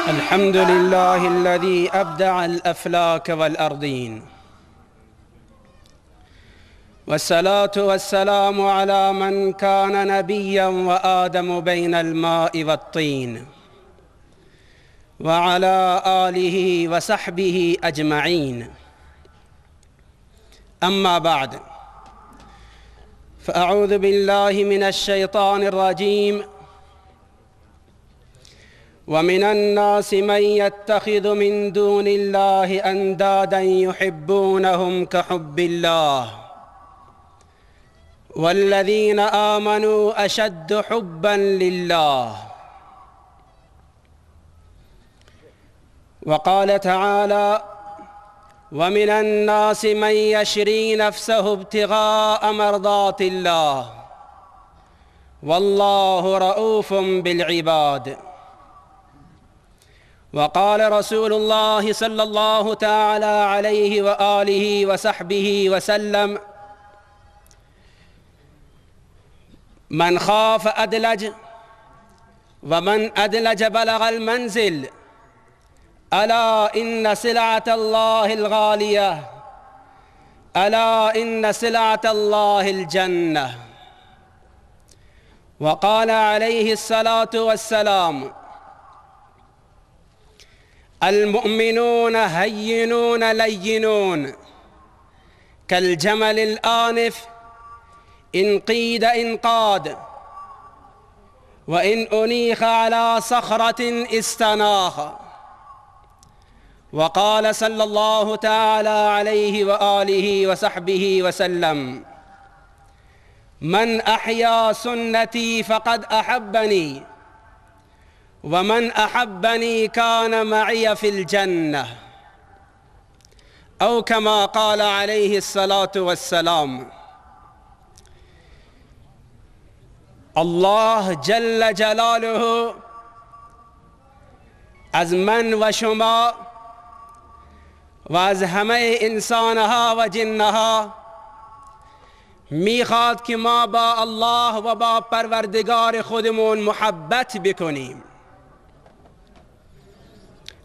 الحمد لله الذي أبدع الأفلاك والأرضين، والصلاة والسلام على من كان نبيا وآدم بين الماء والطين، وعلى آله وصحبه أجمعين. أما بعد، فأعوذ بالله من الشيطان الرجيم. ومن الناس من يتخذ من دون الله أندادا يحبونهم كحب الله والذين آمنوا أشد حبا لله. وقال تعالى: ومن الناس من يشري نفسه ابتغاء مرضات الله والله رؤوف بالعباد. وقال رسول الله صلى الله تعالى عليه وآله وصحبه وسلم: من خاف أدلج، ومن أدلج بلغ المنزل. ألا إن سلعة الله الغالية، ألا إن سلعة الله الجنة. وقال عليه الصلاة والسلام: المؤمنون هينون لينون كالجمل الآنف، إن قيد إنقاد، وإن أنيخ على صخرة استناخ. وقال صلى الله تعالى عليه وآله وصحبه وسلم: من أحيا سنتي فقد أحبني، ومن أحبني كان معي في الجنة، أو كما قال عليه الصلاة والسلام. الله جل جلاله از من و شما و از همه انسانها و جنها میخواد که ما با الله و با پروردگار خودمون محبت بکنیم.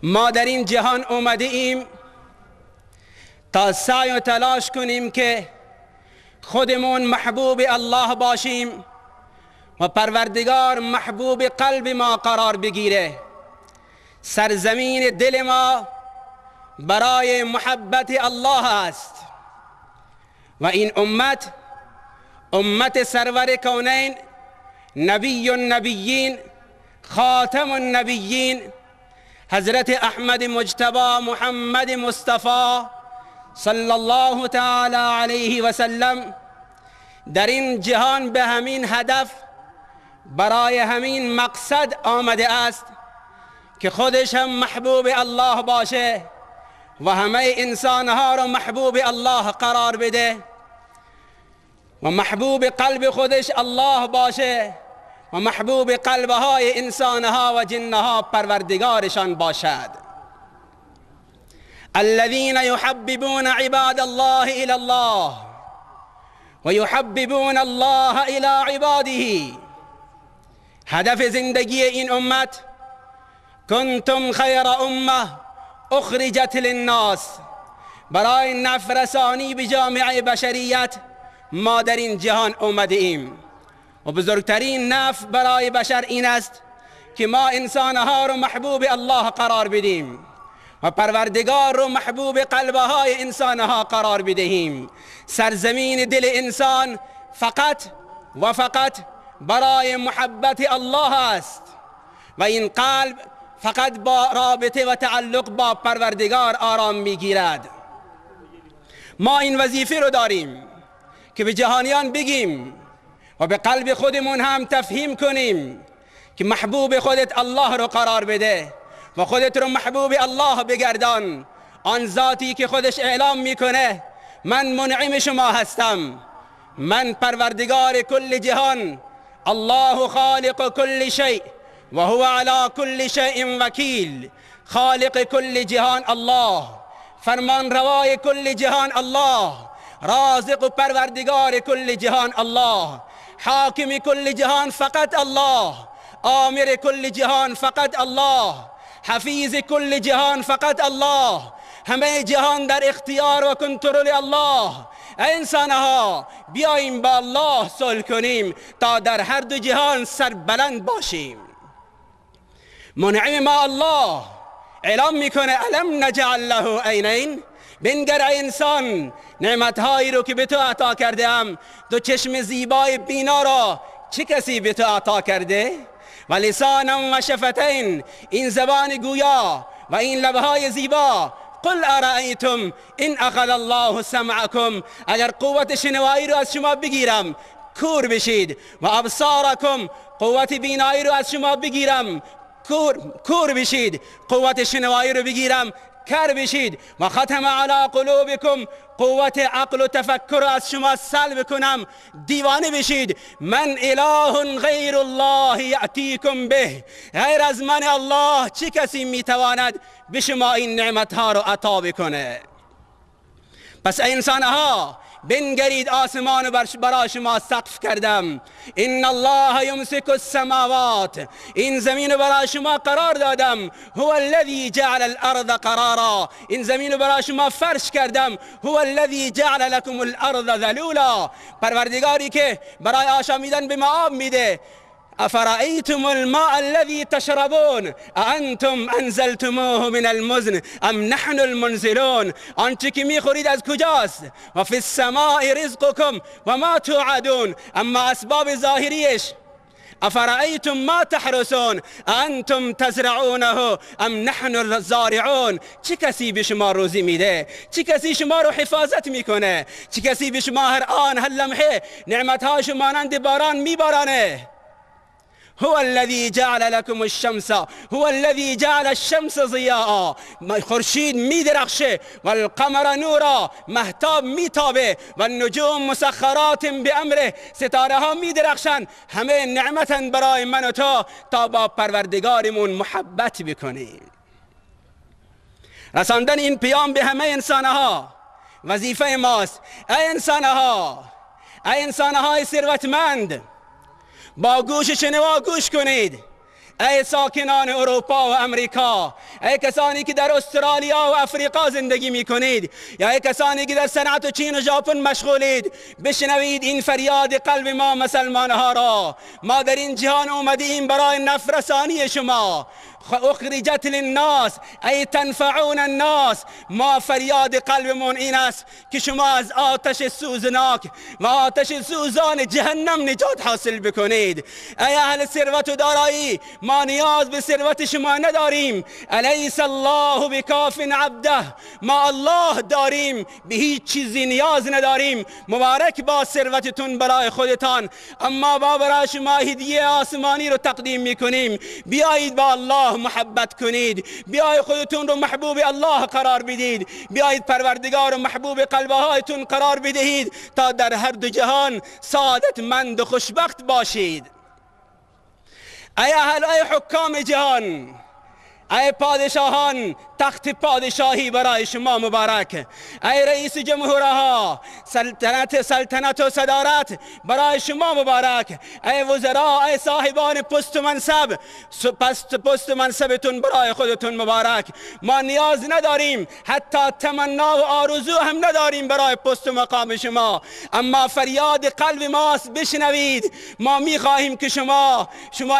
ما در این جهان اومده ایم تا سعی و تلاش کنیم که خودمون محبوب الله باشیم و پروردگار محبوب قلب ما قرار بگیره. سرزمین دل ما برای محبت الله است و این امت، امت سرور کونین، نبی النبیین، خاتم النبیین، حضرت احمد مجتبی محمد مصطفی صلی الله تعالی علیه و سلم، در این جهان به همین هدف، برای همین مقصد آمده است که خودش هم محبوب الله باشه و همه انسانها رو محبوب الله قرار بده و محبوب قلب خودش الله باشه و محبوب قلبهای انسانها و جنها پروردگارشان باشد. الذين يحببون عباد الله إلى الله ويحببون الله إلى عباده. هدف زندگی این امت، کنتم خیر امه اخرجت للناس، برای نفرسانی به جامعه بشریت ما در این جهان اومده ایم و بزرگترین نفع برای بشر این است که ما انسانها رو محبوب الله قرار بدیم و پروردگار رو محبوب قلبهای انسانها قرار بدهیم. سرزمین دل انسان فقط و فقط برای محبت الله است و این قلب فقط با رابطه و تعلق با پروردگار آرام میگیرد. ما این وظیفه رو داریم که به جهانیان بگیم و به قلب خودمون هم تفهیم کنیم که محبوب خودت الله رو قرار بده و خودت رو محبوب الله بگردان. آن ذاتی که خودش اعلام میکنه من منعم شما هستم، من پروردگار کل جهان، الله خالق کل شیء و هو علی کل شیء وکیل. خالق کل جهان الله، فرمان روای کل جهان الله، رازق و پروردگار کل جهان الله، حاکم کل جهان فقط الله، آمر کل جهان فقط الله. حفیظ کل جهان فقط الله، همه جهان در اختیار و کنترل الله. ای انسانها بیاییم با الله صلح کنیم تا در هر دو جهان سربلند باشیم. منعم ما الله اعلام میکنه الم نجعل له عینین، بنگر ای انسان نعمتهایی رو که به تو عطا کرده ام، دو چشم زیبای بینا را چه کسی به تو عطا کرده؟ و لسانا و شفتین، این زبان گویا و این لبهای زیبا. قل ارأیتم ان اخذ الله سمعکم، اگر قوت شنوایی رو از شما بگیرم کور بشید، و ابصارکم، قوت بینایی رو از شما بگیرم کور بشید، قوت شنوایی رو بگیرم کر بشید، و ختم علی قلوبکم، قوت عقل و تفکر از شما سلب کنم دیوانه بشید. من اله غیر الله یأتیکم به، غیر از من الله چه کسی میتواند به شما این نعمتها رو عطا بکنه؟ پس انسانها بنگرید آسمان برای شما سقف کردم. ان الله یمسک السماوات، این زمین برای شما قرار دادم. هو الذی جعل الارض قرارا، این زمین برای شما فرش کردم. هو الذی جعل لكم الارض ذلولا، پروردگاری که برای آشامیدن به ما آب میده. افرأيتم الماء الذي تشربون أأنتم أنزلتموه من المزن ام نحن المنزلون، آنچه که میخورید از کجاست؟ و فی السماء رزقكم و ما توعدون. اما اسباب ظاهریش افرأيتم ما تحرسون أأنتم تزرعونه ام نحن الزارعون، چه کسی به شما روزی میده؟ چه کسی شما رو حفاظت میکنه؟ چه کسی به شما هر آن هر لمحه نعمتهاش مانند باران میبارانه؟ هو الذي جعل لكم الشمس، هو الذي جعل الشمس ضیاء، خورشید میدرخشه، والقمر نورا، مهتاب میتابه، و النجوم مسخرات بامره، ستاره ها میدرخشن. همه نعمتن برای من و تو تا با پروردگارمون محبت بکنیم. رساندن این پیام به همه انسانها وظیفه ماست. ای انسانها، ای انسانهای ثروتمند، با گوش شنوا گوش کنید. ای ساکنان اروپا و امریکا، ای کسانی که در استرالیا و افریقا زندگی میکنید، یا ای کسانی که در صنعت و چین و ژاپن مشغولید، بشنوید این فریاد قلب ما مسلمانها را. ما در این جهان اومدیم برای نفرسانی شما. اخرجت للناس ای تنفعون الناس. ما فریاد قلبمون این است که شما از آتش سوزناک و آتش سوزان جهنم نجات حاصل بکنید. ای اهل ثروت و دارایی، ما نیاز به ثروت شما نداریم. الیس الله بکاف عبده، ما الله داریم، به هیچ چیزی نیاز نداریم. مبارک با ثروتتون برای خودتان، اما با برای شما هدیه آسمانی رو تقدیم میکنیم. بیایید با الله محبت کنید، بیایید خودتون رو محبوب الله قرار بدید، بیایید پروردگار و محبوب قلبهایتون قرار بدهید تا در هر دو جهان سعادتمند و خوشبخت باشید. ای اهل، ای حکام جهان، ای پادشاهان، تخت پادشاهی برای شما مبارک. ای رئیس جمهورها، سلطنت و صدارت برای شما مبارک. ای وزرا، ای صاحبان پست و منصب، پست و منصبتون برای خودتون مبارک. ما نیاز نداریم، حتی تمنا و آرزو هم نداریم برای پست و مقام شما، اما فریاد قلب ماست بشنوید. ما میخواهیم که شما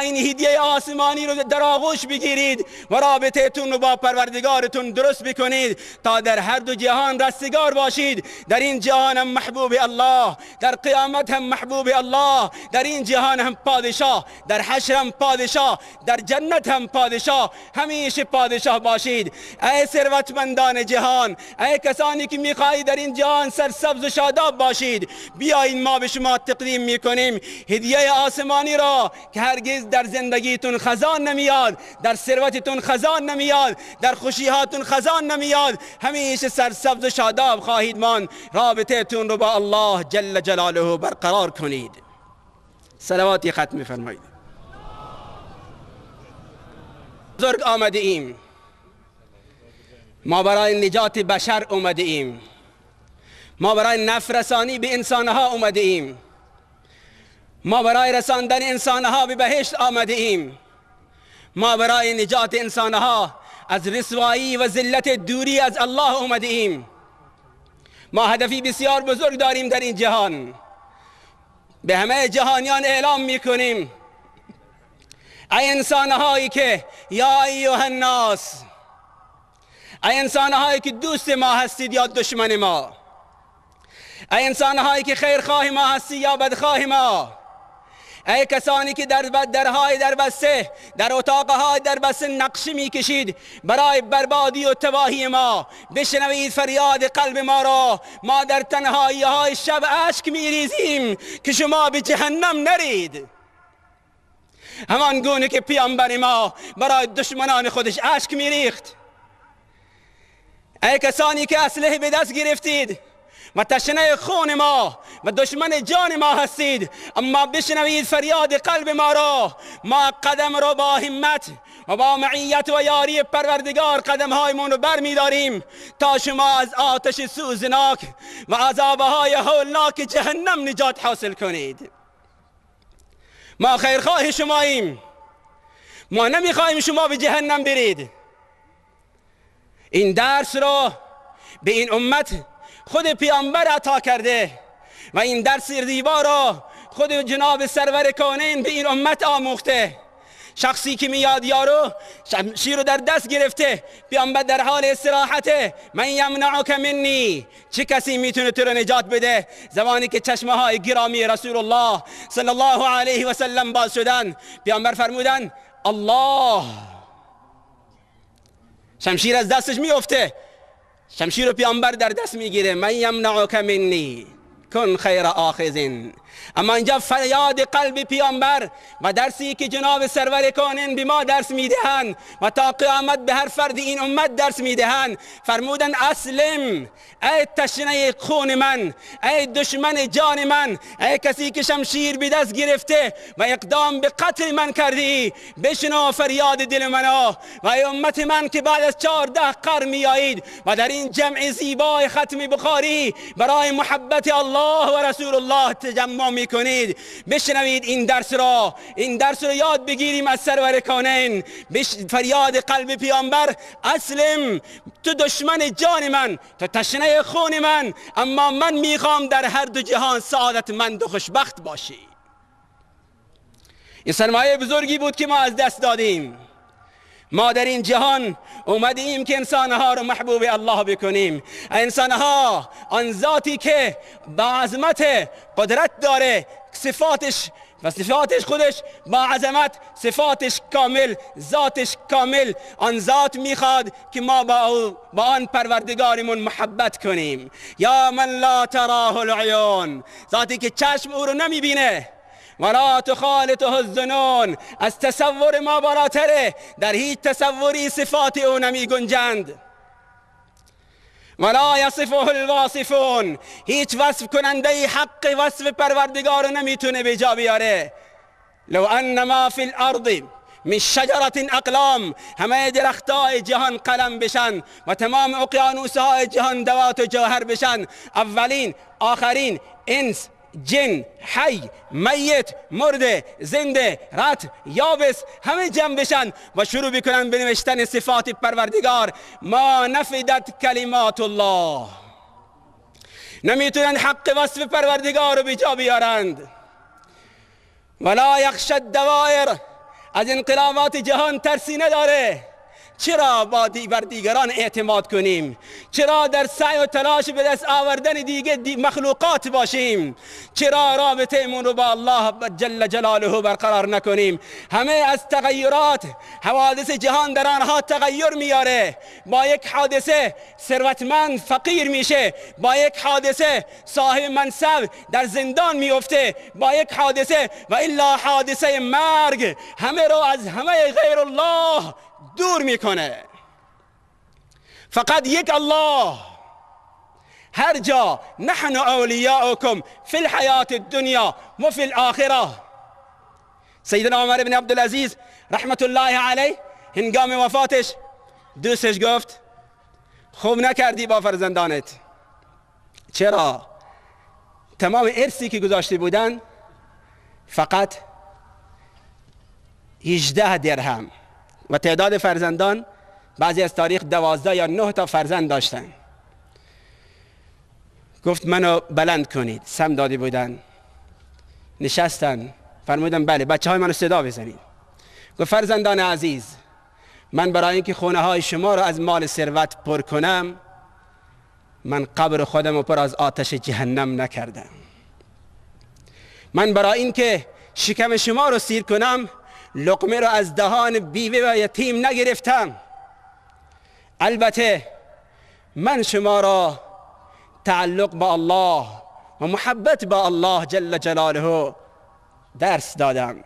این هدیه آسمانی رو در آغوش بگیرید و رابطه‌تون رو با پروردگارتون درست بکنید تا در هر دو جهان رستگار باشید. در این جهان هم محبوب الله، در قیامت هم محبوب الله، در این جهان هم پادشاه، در حشر هم پادشاه، در جنت هم پادشاه، همیشه پادشاه باشید. ای ثروتمندان جهان، ای کسانی که میخواهید در این جهان سرسبز و شاداب باشید، بیایید ما به شما تقدیم میکنیم هدیه آسمانی را که هرگز در زندگیتون خزان نمیاد، در ثروتتون خزان نمیاد، در خوشیهاتون خزان نمیاد، همیشه سرسبز و شاداب خواهید ماند. رابطه تون رو با الله جل جلاله برقرار کنید. صلواتی ختم فرمایید. بزرگ آمده ایم، ما برای نجات بشر اومده ایم، ما برای نفرسانی به انسانها اومده ایم، ما برای رساندن انسانها به بهشت آمده ایم، ما برای نجات انسانها از رسوایی و ذلت دوری از الله اومده ایم. ما هدفی بسیار بزرگ داریم در این جهان. به همه جهانیان اعلام میکنیم ای انسانهایی که یا ایها الناس، ای انسانهایی که دوست ما هستید یا دشمن ما، ای انسانهایی که خیرخواه ما هستید یا بدخواه ما، ای کسانی که در درهای دربسته، در اتاقهای دربسته نقشه میکشید برای بربادی و تباهی ما، بشنوید فریاد قلب ما را. ما در تنهایی های شب اشک میریزیم که شما به جهنم نرید. همان گونه که پیامبر ما برای دشمنان خودش اشک میریخت. ای کسانی که اسلحه به دست گرفتید و تشنه خون ما و دشمن جان ما هستید، اما بشنوید فریاد قلب ما را. ما قدم را با همت و با معیت و یاری پروردگار قدم هایمون رو بر می داریم تا شما از آتش سوزناک و عذابهای هولناک جهنم نجات حاصل کنید. ما خیرخواه شماییم، ما نمیخواهیم شما به جهنم برید. این درس را به این امت خود پیامبر عطا کرده و این درس زیبا را خود جناب سرور کونین به این امت آموخته. شخصی که میاد یارو شمشیر رو در دست گرفته، پیامبر در حال استراحته، من یمنعک منی، چه کسی میتونه تو رو نجات بده؟ زمانی که چشمه های گرامی رسول الله صلی الله علیه و سلم باز شدن، پیامبر فرمودن الله. شمشیر از دستش میفته، شمشیر رو پیامبر در دست میگیره، من یمنعک منی کن خیر آخذین. اما اینجا فریاد قلب پیامبر و درسی که جناب سرور کونین به ما درس میدهند و تا قیامت به هر فرد این امت درس میدهند، فرمودن اسلم، ای تشنه خون من، ای دشمن جان من، ای کسی که شمشیر به دست گرفته و اقدام به قتل من کردی، بشنو فریاد دل منو و ای امت من که بعد از 14 قرن میایید و در این جمع زیبای ختم بخاری برای محبت الله و رسول الله تجمع میکنید، بشنوید این درس را، این درس را یاد بگیریم از سرور کونین. فریاد قلب پیامبر اسلم، تو دشمن جان من، تو تشنه خون من، اما من میخوام در هر دو جهان سعادتمند و خوشبخت باشی. این سرمایه بزرگی بود که ما از دست دادیم. ما در این جهان اومدیم که انسانها رو محبوب الله بکنیم. انسانها آن ذاتی که با عظمت قدرت داره، صفاتش و صفاتش خودش با عظمت، صفاتش کامل، ذاتش کامل، آن ذات میخواد که ما با آن پروردگارمون محبت کنیم. یا من لا تراه العیون، ذاتی که چشم او رو نمیبینه، ولا تخالطه الظنون، از تصور ما بالاتره، در هیچ تصوری صفات او نمی گنجند. ولا یصفه الواصفون، هیچ وصف کننده حق وصف پروردگار نمیتونه به جا بیاره. لو ان ما فی الارض من شجرة اقلام، همه درختای جهان قلم بشن و تمام اقیانوسهای جهان دوات و جوهر بشن، اولین آخرین، انس جن، حی، میت، مرده، زنده، رت، یابس، همه جمع بشن و شروع بکنن به نوشتن صفات پروردگار. ما نفدت کلمات الله، نمیتونن حق وصف پروردگار رو به جا بیارند. ولا یخشى الدوائر، از انقلابات جهان ترسی نداره. چرا با بر دیگران اعتماد کنیم؟ چرا در سعی و تلاش به دست آوردن دیگه مخلوقات باشیم؟ چرا رابطه مون رو با الله جل جلاله برقرار نکنیم؟ همه از تغییرات حوادث جهان در آنها تغییر میاره. با یک حادثه ثروتمند فقیر میشه، با یک حادثه صاحب منصب در زندان میفته، با یک حادثه و الا حادثه مرگ همه رو از همه غیر الله دور میکنه. فقط یک الله هر جا، نحن اولیاؤکم فی الحیات الدنیا و فی الاخره. سیدنا عمر بن عبدالعزیز رحمت الله علیه هنگام وفاتش دوستش گفت خوب نکردی با فرزندانت. چرا؟ تمام ارثی که گذاشته بودن فقط 18 درهم، و تعداد فرزندان بعضی از تاریخ 12 یا 9 تا فرزند داشتن. گفت منو بلند کنید. سم داده بودن. نشستن، فرمودن بله بچه های منو صدا بزنید. گفت فرزندان عزیز، من برای اینکه خونه های شما رو از مال ثروت پر کنم، من قبر خودم رو پر از آتش جهنم نکردم. من برای اینکه شکم شما رو سیر کنم، لقمه رو از دهان بیوه و یتیم نگرفتم. البته من شما را تعلق با الله و محبت با الله جل جلاله درس دادم.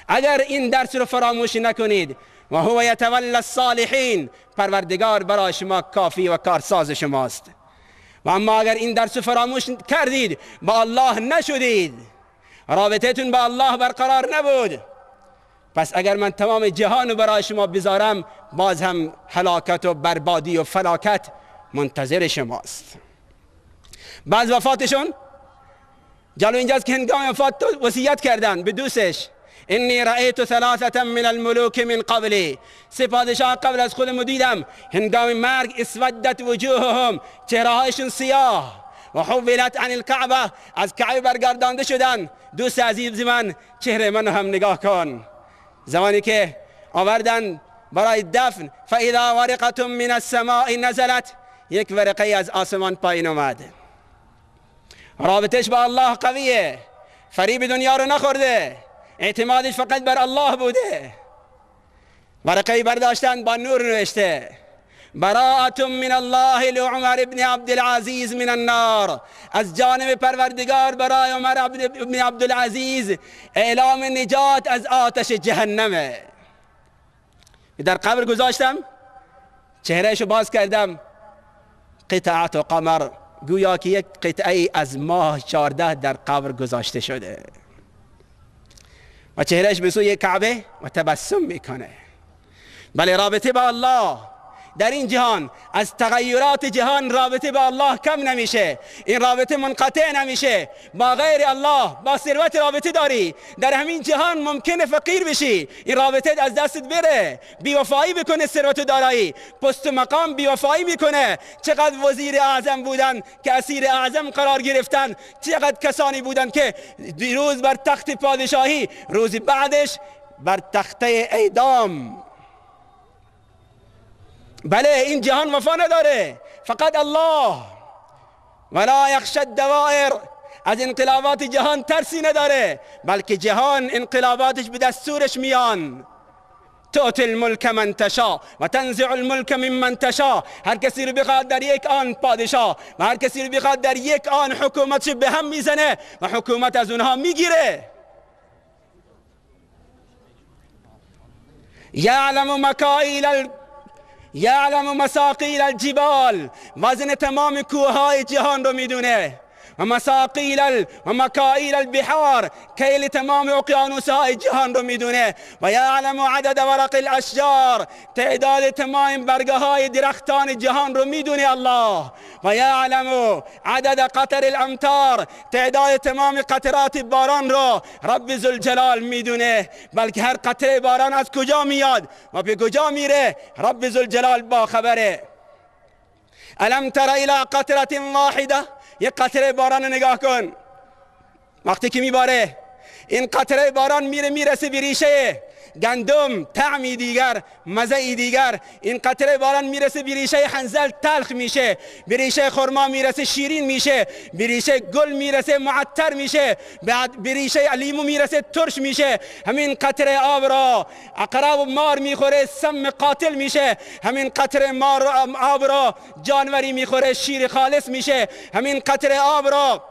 اگر این درس رو فراموش نکنید، و هو یتولی الصالحین، پروردگار برای شما کافی و کارساز شماست. و اما اگر این درس رو فراموش کردید، با الله نشدید، رابطهتون با الله برقرار نبود، پس اگر من تمام جهان رو برای شما بذارم، باز هم هلاکت و بربادی و فلاکت منتظر شماست. بعض وفاتشون جالب اینجاست که هنگام وفات وصیت کردن به دوستش، انی رأیت ثلاثة من الملوک من قبلی، سه پادشاه قبل از خودم دیدم، هنگام مرگ اسودت وجوههم، چهرهایشون سیاه، و حولت عن الکعبه، از کعبه برگردانده شدن. دوست عزیز من، چهره منو هم نگاه کن. زمانی که آوردن برای دفن، فاذا ورقة من السماء نزلت، یک ورقه از آسمان پایین اومد. رابطش با الله قویه، فریب دنیا رو نخورده، اعتمادش فقط بر الله بوده. ورقه برداشتن با نور نوشته براءة من الله لعمر ابن عبدالعزیز من النار، از جانب پروردگار برای عمر ابن عبدالعزیز اعلام نجات از آتش جهنمه. در قبر گذاشتم، چهرهشو باز کردم، قطعة قمر، گویا که یک قطعه از ماه 14 در قبر گذاشته شده. و چهرهش به سوی کعبه و تبسم میکنه. بله، رابطه با الله در این جهان، از تغیرات جهان رابطه با الله کم نمیشه، این رابطه منقطع نمیشه. با غیر الله، با ثروت رابطه داری، در همین جهان ممکنه فقیر بشی، این رابطه از دستت بره، بیوفایی بکنه ثروت دارایی، پست و مقام بیوفایی میکنه. چقدر وزیر اعظم بودن که اسیر اعظم قرار گرفتن، چقدر کسانی بودن که دیروز بر تخت پادشاهی، روز بعدش بر تخته اعدام. بله، این جهان وفا نداره، فقط الله. ولا یخشى الدوائر، از انقلابات جهان ترسی نداره، بلکه جهان انقلاباتش به دستورش میان. تؤتی الملک من تشا و تنزع الملک ممن تشا، هر کسی رو بخواد در یک آن پادشاه و هر کسی رو بخواد در یک آن حکومتش به هم میزنه و حکومت از اونها میگیره. یعلم مکایل، یعلم مساقیل الجبال، وزن تمام کوههای جهان رو میدونه، و مساقیل و مکایل البحار، کیل تمام اقیانوسهای جهان رو میدونه، و یعلم عدد ورق الاشجار، تعداد تمام برگه های درختان جهان رو میدونه الله، و یعلم عدد قطر الامطار، تعداد تمام قطرات باران رو رب ذوالجلال میدونه، بلکه هر قطره باران از کجا میاد و به کجا میره رب ذوالجلال با خبره. الم تر الى قطرة واحدة، یک قطره باران رو نگاه کن، وقتی که میباره این قطره باران میره میرسه به ریشه گندم، طعمی دیگر، مزه دیگر. این قطره باران میرسه به ریشه حنظل، تلخ میشه، به ریشه خرما میرسه شیرین میشه، به ریشه گل میرسه معطر میشه، بعد به ریشه لیمو میرسه ترش میشه. همین قطره آب را عقرب و مار میخوره، سم قاتل میشه. همین قطره مار آب را جانوری میخوره، شیر خالص میشه. همین قطره آب را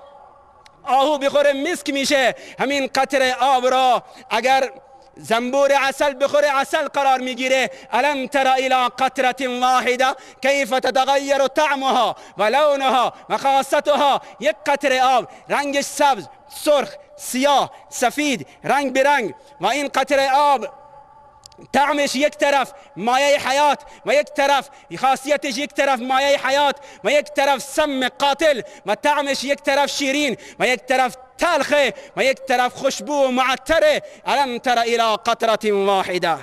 آهو بخوره، مسک میشه. همین قطره آب را اگر زنبور عسل بخوره، عسل قرار میگیره. الم تر الى قطرة واحدة کیف تتغیر طعمها و لونها و خاصتها. یک قطره آب رنگش سبز، سرخ، سیاه، سفید، رنگ به رنگ، و این قطره آب طعمش یک طرف مایه حیات و یک طرف خاصیتش یک طرف مایه حیات و یک طرف سم قاتل، و طعمش یک طرف شیرین و یک طرف تلخه و یک طرف خوشبو و معطره. الم تر الى قطرة واحدة.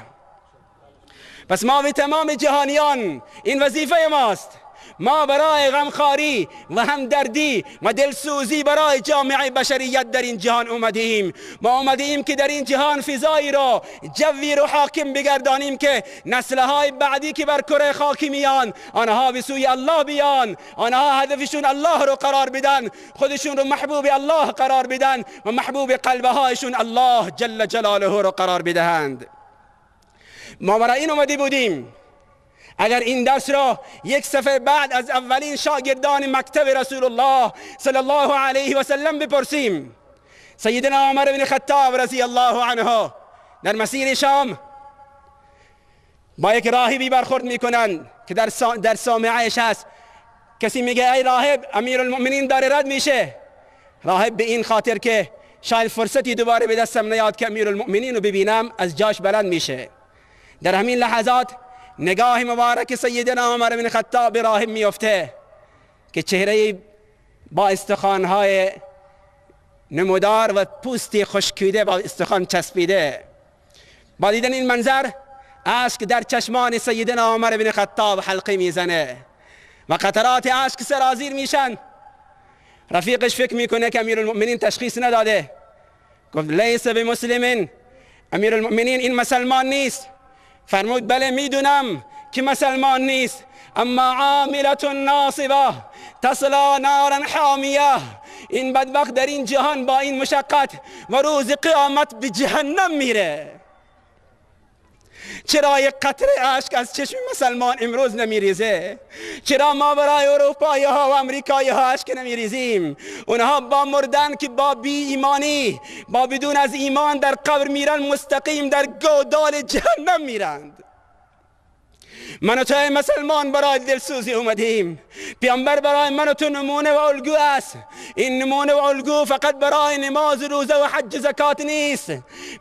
پس ما به تمام جهانیان این وظیفه ماست. ما برای غمخواری و همدردی و دلسوزی برای جامعه بشریت در این جهان اومدیم. ما اومدیم که در این جهان فضایی رو، جوی رو حاکم بگردانیم که نسلهای بعدی که بر کره خاکی میان آنها به سوی الله بیان، آنها هدفشون الله رو قرار بدن، خودشون رو محبوب الله قرار بدن و محبوب قلبهایشون الله جل جلاله رو قرار بدهند. ما برای این اومدی بودیم. اگر این درس را یک صفحه بعد از اولین شاگردان مکتب رسول الله صلی الله علیه و سلم بپرسیم، سیدنا عمر بن خطاب رضی الله عنه در مسیر شام با یک راهبی برخورد میکنند که در صومعه‌اش هست. کسی میگه ای راهب، امیرالمؤمنین داره رد میشه. راهب به این خاطر که شاید فرصتی دوباره به دستم نیاد که امیرالمؤمنین رو ببینم، از جاش بلند میشه. در همین لحظات نگاه مبارک سیدنا عمر بن خطاب راهب میفته که چهره با استخوان‌های نمودار و پوستی خشکیده با استخوان چسبیده. با دیدن این منظر اشک در چشمان سیدنا عمر بن خطاب حلقه میزنه و قطرات اشک سرازیر میشن. رفیقش فکر میکنه که امیرالمؤمنین تشخیص نداده. گفت لیس بمسلم، امیرالمؤمنین این مسلمان نیست. فرمود بله میدونم که مسلمان نیست، اما عاملة ناصبه تصلا نارا حامیه. این بدبخت در این جهان با این مشقت و روز قیامت به جهنم میره. چرا یک قطره اشک از چشم مسلمان امروز نمیریزه؟ چرا ما برای اروپایی ها و امریکایی ها اشک نمیریزیم؟ اونها با مردن که با بی ایمانی، با بدون از ایمان در قبر میرن، مستقیم در گودال جهنم میرند. من و تو مسلمان برای دلسوزی اومدیم. پیامبر برای من و تو نمونه و الگو است. این نمونه و الگو فقط برای نماز، روزه و حج و زکات نیست،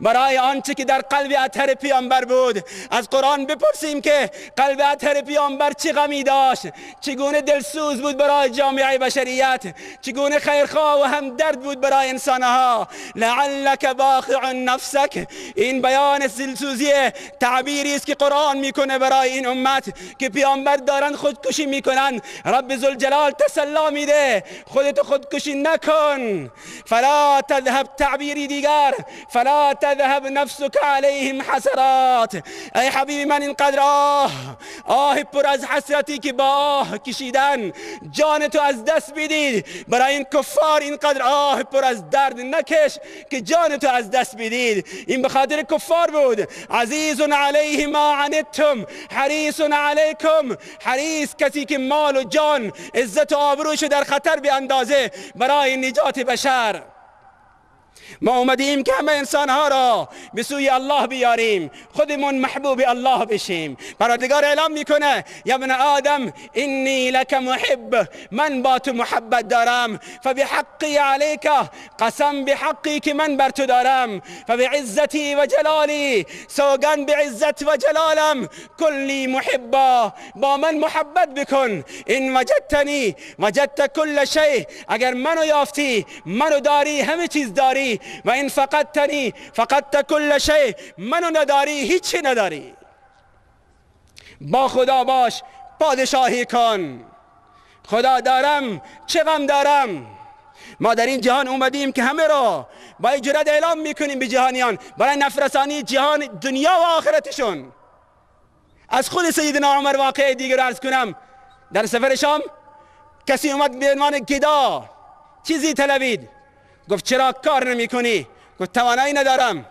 برای آنچه که در قلب اطهر پیامبر بود. از قرآن بپرسیم که قلب اطهر پیامبر چه غمی داشت، چگونه دلسوز بود برای جامعه بشریت، چگونه خیرخواه و همدرد بود برای انسانها. لعلک باخع نفسک، این بیان دلسوزی تعبیری است که قرآن میکنه برای این امت که پیامبر دارن خودکشی میکنن. رب ذوالجلال تسلا میده، خودت خودکشی نکن. فلا تذهب، تعبیری دیگر، فلا تذهب نفسك علیهم حسرات. ای حبیب من، اینقدر آه آه پر از حسرتی که با آه کشیدن جان تو از دست بدید، برای این کفار اینقدر آه پر از درد نکش که جان تو از دست بدید. این به خاطر کفار بود. عزیز علیه ما عنتم حریص علیکم. حریص کسی که مال و جان، عزت و آبروش در خطر بیاندازه برای نجات بشر. ما اومدیم که همه انسانها را به سوی الله بیاریم، خودمون محبوب الله بشیم. پروردگار اعلام میکنه یا ابن آدم انی لک محب، من با تو محبت دارم. فبحقی علیک، قسم بحقی که من بر تو دارم. فبعزتی و جلالی، سوگن بعزت و جلالم. کلی محبا، با من محبت بکن. ان وجدتنی وجدت کل شیء، اگر منو یافتی، منو داری، همه چیز داری. و این فقدتنی فقدت کل شیء، منو نداری، هیچی نداری. با خدا باش، پادشاهی کن. خدا دارم، چه غم دارم. ما در این جهان اومدیم که همه را با جرأت اعلام میکنیم به جهانیان برای نفرسانی جهان، دنیا و آخرتشون. از خود سیدنا عمر واقعه دیگر عرض کنم. در سفر شام کسی اومد به عنوان گدا چیزی طلبید. گفت چرا کار نمی کنی؟ گفت توانایی ندارم.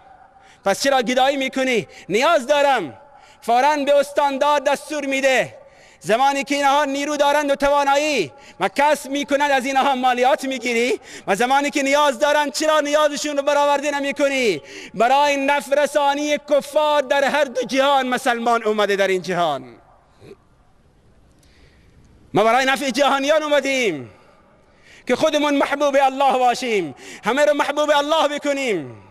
پس چرا گدایی میکنی؟ نیاز دارم. فوراً به استاندار دستور میده زمانی که اینها نیرو دارند و توانایی و کسب میکنند از اینها مالیات میگیری، و زمانی که نیاز دارند چرا نیازشون رو برآورده نمیکنی؟ برای نفرسانی کفار در هر دو جهان مسلمان اومده در این جهان. ما برای نفع جهانیان اومدیم که خودمون محبوب الله باشیم، همه رو محبوب الله بکنیم.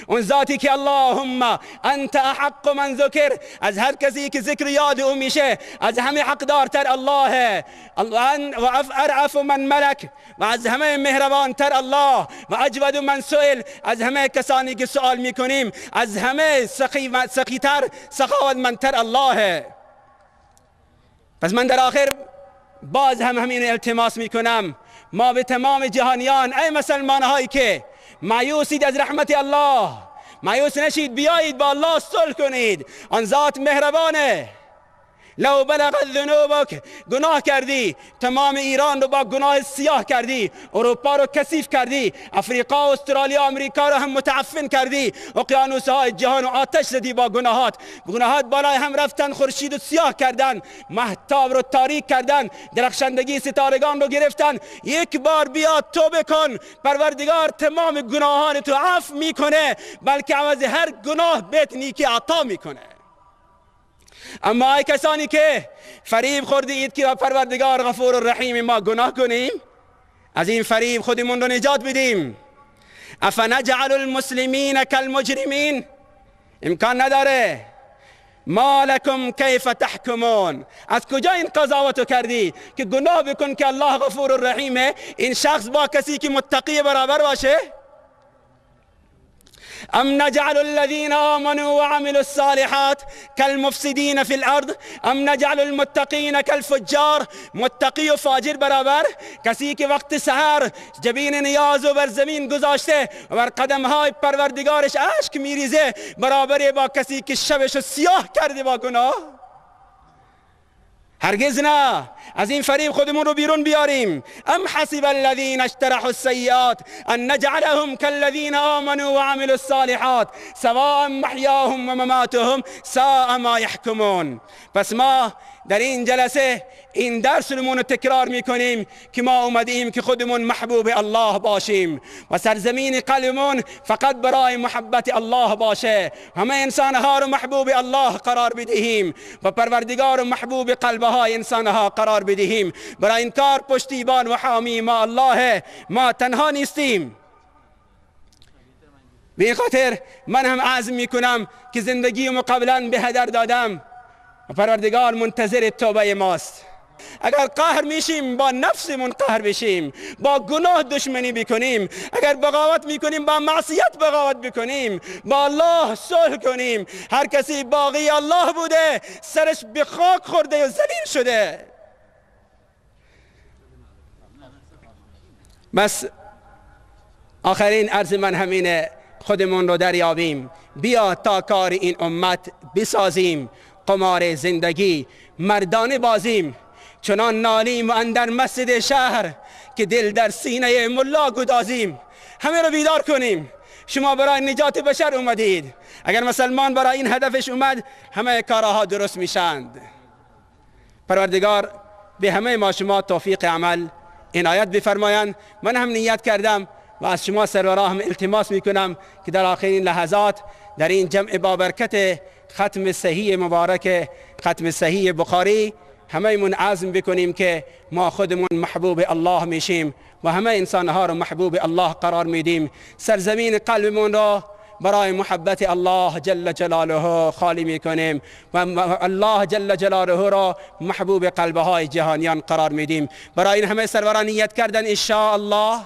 اون ذاتی که اللهم انت احق من ذکر، از هر کسی که ذکر یاد او میشه از همه حقدارتر الله، و ارعف من ملک، و از همه مهربانتر الله، و اجود من سئل، از همه کسانی که سوال میکنیم از همه سخیتر سخاوتمندتر الله. پس من در آخر باز هم همین التماس میکنم، ما به تمام جهانیان، ای مسلمان هایی که مایوسید از رحمت الله، مایوس نشید، بیایید با الله صلح کنید، آن ذات مهربانه. لو بلغت ذنوبک، گناه کردی، تمام ایران رو با گناه سیاه کردی، اروپا رو کثیف کردی، افریقا و استرالیا و آمریکا رو هم متعفن کردی، اقیانوس های جهان رو آتش زدی با گناهات، گناهات بالای هم رفتن، خورشید رو سیاه کردن، مهتاب رو تاریک کردن، درخشندگی ستارگان رو گرفتن. یک بار بیا توبه کن، پروردگار تمام گناهان تو عفو میکنه، بلکه عوض هر گناه بهت نیکی عطا میکنه. اما ای کسانی که فریب خورده اید که پروردگار غفور الرحیم ما گناه کنیم، از این فریب خودمون رو نجات بدیم. افنجعل المسلمین کالمجرمین، امکان نداره. ما لکم کیف تحکمون، از کجا این قضاوتو کردی که گناه بکن که الله غفور الرحیمه، این شخص با کسی که متقی برابر باشه؟ أم نجعل الذين آمنوا وعملوا الصالحات كالمفسدين في الأرض أم نجعل المتقين كالفجار. متقی و فاجر برابر، کسی که وقت سحر جبین نیاز و بر زمین گذاشته و بر قدمهای پروردگارش اشک میریزه، برابر با کسی که شبش سیاه کرده با گناه؟ هرگز نه. از این فریب خودمون رو بیرون بیاریم. ام حسب الذين اجترحوا السيئات ان نجعلهم كالذين آمنوا وعملوا الصالحات سواء محیاهم و مماتهم ساء ما يحكمون. پس ما در این جلسه این درس رو تکرار میکنیم که ما اومدیم که خودمون محبوب الله باشیم و سرزمین قلبمون فقط برای محبت الله باشه، همه انسانها رو محبوب الله قرار بدهیم و پروردگار محبوب قلبهای انسانها قرار بدهیم. برای این کار پشتیبان و حامی ما الله، ما تنها نیستیم. به این خاطر من هم عزم میکنم که زندگیمو قبلا به هدر دادم و پروردگار منتظر توبه ماست. اگر قهر میشیم با نفسمون قهر بشیم، با گناه دشمنی بکنیم، اگر بغاوت میکنیم با معصیت بغاوت بکنیم، با الله صلح کنیم. هر کسی باغی الله بوده سرش به خاک خورده و ذلیل شده. بس آخرین عرض من همینه، خودمون رو دریابیم، بیا تا کار این امت بسازیم، قمار زندگی مردانه بازیم، چنان نالیم و اندر مسجد شهر که دل در سینه ملا گدازیم. همه رو بیدار کنیم. شما برای نجات بشر اومدید، اگر مسلمان برای این هدفش اومد همه کارها درست میشند. پروردگار به همه ما شما توفیق عمل عنایت بفرمایند. من هم نیت کردم و از شما سرورا هم التماس میکنم که در آخرین لحظات در این جمع با برکت ختم صحیح مبارک، ختم صحیح بخاری، همه من عزم بکنیم که ما خودمون محبوب الله میشیم و همه انسانها رو محبوب الله قرار میدیم. سرزمین قلبمون رو برای محبت الله جل جلاله خالی میکنیم و الله جل جلاله را محبوب قلبهای جهانیان قرار میدیم. برای این همه سروران نیت کردن ان شاء الله.